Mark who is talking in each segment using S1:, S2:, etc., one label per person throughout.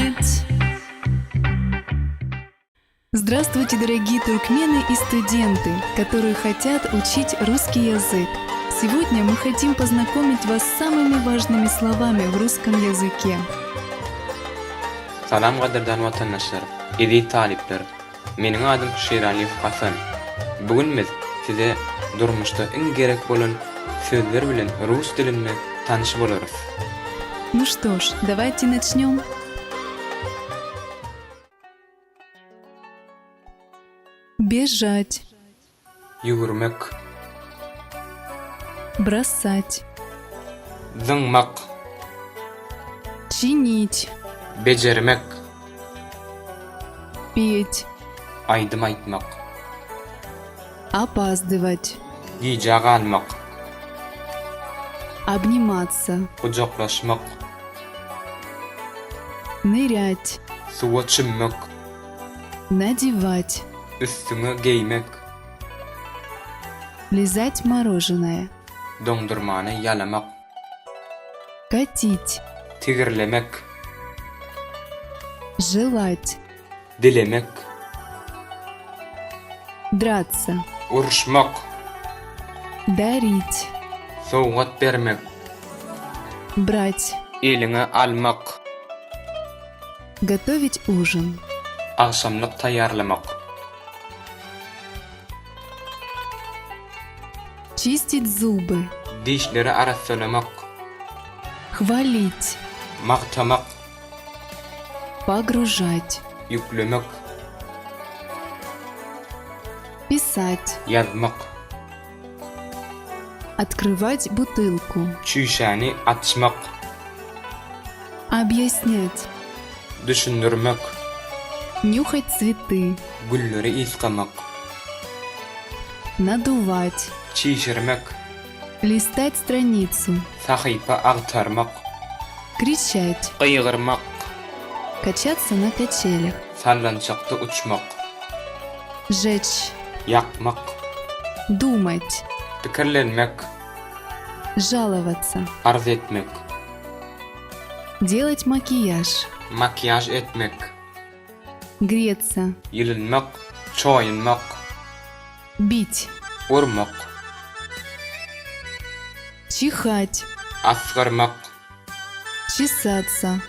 S1: Бежать. Здравствуйте, дорогие туркмены и студенты, которые хотят учить русский язык. Сегодня мы хотим познакомить вас с самыми важными словами в русском языке.
S2: Salam gadyrdan watandaşlar, eziz talyplar! Meniň adym Şiralyýew Hasan. Bu gün biz size durmuşda iň gerek bolan sözler bilen rus dilinde tanyş bolarys.
S1: Ну что ж, давайте начнем. Бежать.
S2: Ýüwürmek.
S1: Бросать.
S2: Zyňmak.
S1: Чинить.
S2: Bejermek.
S1: Петь.
S2: Aýdym aýtmak.
S1: Опаздывать.
S2: Gijä galmak.
S1: Обниматься.
S2: Gujaklaşmak.
S1: Нырять.
S2: Suwa çümmek.
S1: Надевать.
S2: Üstüňe geýmek.
S1: Лизать мороженое.
S2: Doňdurmany ýalamak.
S1: Катить.
S2: Tigirlemek.
S1: Желать.
S2: Dilemek.
S1: Драться.
S2: Uruşmak.
S1: Дарить.
S2: Sowgat bermek.
S1: Брать.
S2: Eliňe almak.
S1: Готовить ужин.
S2: Agşamlyk taýýarlamak.
S1: Чистить зубы.
S2: Dişleri arassalamak.
S1: Хвалить.
S2: Magtamak.
S1: Погружать.
S2: Ýüklemek.
S1: Писать.
S2: Ýazmak.
S1: Открывать бутылку.
S2: Çüýşäni açmak.
S1: Объяснять.
S2: Düşündirmek.
S1: Нюхать цветы.
S2: Gülleri ysgamak.
S1: Надувать.
S2: Çişirmek.
S1: Листать страницу.
S2: Sahypa agtarmak.
S1: Кричать.
S2: Gygyrmak.
S1: Качаться на качелях.
S2: Sallançakda uçmak.
S1: Жечь.
S2: Ýakmak.
S1: Думать.
S2: Pikirlenmek.
S1: Жаловаться.
S2: Arz etmek.
S1: Делать макияж.
S2: Makiýaž etmek.
S1: Греться.
S2: Ýylynmak, çoýunmak.
S1: Бить.
S2: Urmak.
S1: Чихать.
S2: Asgyrmak.
S1: Чесаться.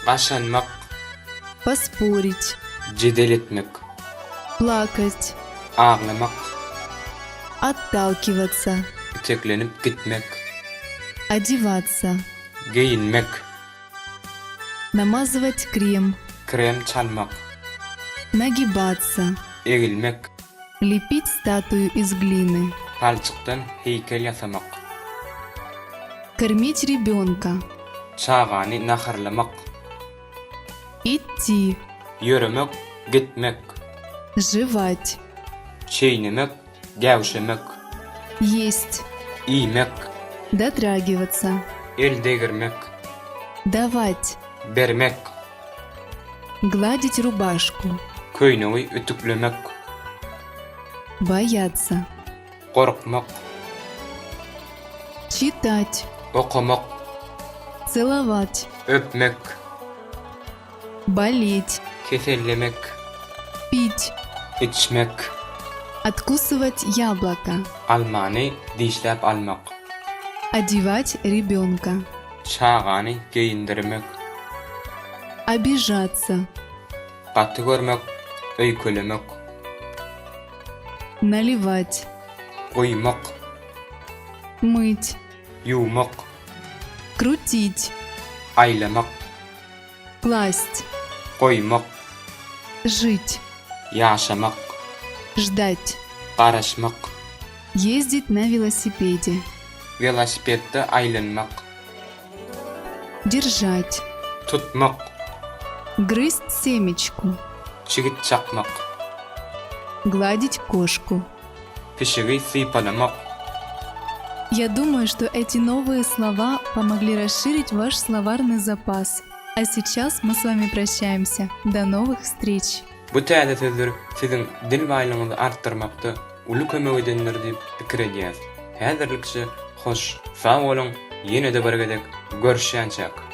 S2: Gaşanmak.
S1: Поспорить.
S2: Jedel etmek.
S1: Плакать.
S2: Aglamak.
S1: Отталкиваться.
S2: Iteklenip gitmek.
S1: Одеваться.
S2: Geýinmek.
S1: Намазывать крем.
S2: Krem çalmak.
S1: Нагибаться.
S2: Egilmek.
S1: Лепить статую из глины.
S2: Palçykdan heýkel ýasamak.
S1: Кормить ребенка.
S2: Çagany naharlamak.
S1: Идти.
S2: Ýöremek, gitmek.
S1: Жевать.
S2: Çeýnemek, gäwşemek.
S1: Есть.
S2: Iýmek.
S1: Дотрагиваться.
S2: El degirmek.
S1: Давать.
S2: Bermek.
S1: Гладить рубашку.
S2: Köýnegi ütüklemek.
S1: Бояться.
S2: Gorkmak.
S1: Читать.
S2: Okamak.
S1: Целовать.
S2: Öpmek.
S1: Болеть.
S2: Kesellemek.
S1: Пить.
S2: Içmek.
S1: Откусывать яблоко.
S2: Almany dişläp almak.
S1: Одевать ребенка.
S2: Çagany geýindirmek.
S1: Обижаться.
S2: Gaty görmek, öýkelemek.
S1: Наливать.
S2: Guýmak.
S1: Мыть.
S2: Ýuwmak.
S1: Крутить.
S2: Aýlamak.
S1: Класть.
S2: Goýmak.
S1: Жить.
S2: Ýaşamak.
S1: Ждать.
S2: Garaşmak.
S1: Ездить на велосипеде.
S2: Welosipedde aýlanmak.
S1: Держать.
S2: Tutmak.
S1: Грызть семечку.
S2: Çigit çakmak.
S1: Гладить кошку.
S2: Pişigi sypalamak.
S1: Я думаю, что эти новые слова помогли расширить ваш словарный запас. А сейчас мы с вами прощаемся. До новых встреч!
S2: Bu täze sözler siziň dil baýlygyňyzy artdyrmakda uly kömek edendir diýip pikir edýäs. Häzirlikçe hoş, sag boluň, ýene-de bir gezek görüşýänçäk!